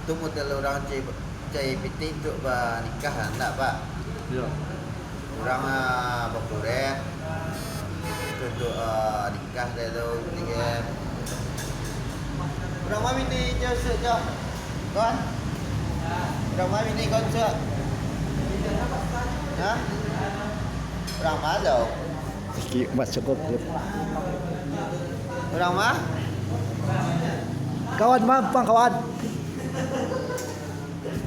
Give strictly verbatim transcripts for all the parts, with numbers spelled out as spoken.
Tu model orang cai, cai pitik tu benikah ndak, Pak? Yo. Orang, ah, bekureh untuk, ah, nikah dia tu, nikah. Orang mana bini je sejak, kan? Orang mana bini kau sejak? Hah? Orang mana? Iki masuk grup. Orang mah? Kawan mampang kawan.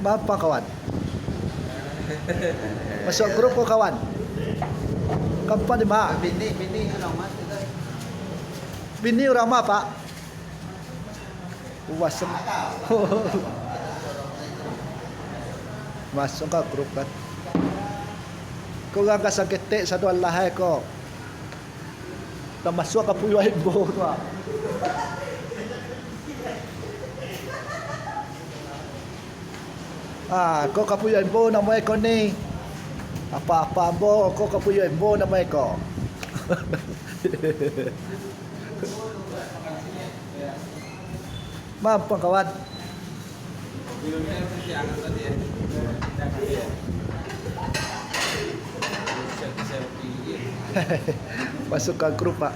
Mampang kawan. Masuk grup ko kawan. Kapan di mak? Bini, bini orang mah. Bini orang mah, Pak. Wasem. Masuk ke grup kan. Kau orang kasang ketek satu Allah hai kau. Dah masuk ke puyuh imbo tu ah. Ah, kau ke puyuh imbo nama kau ni. Apa-apa ambo kau ke puyuh imbo nama kau. Mampang kawan. Masuk ke grup, Pak.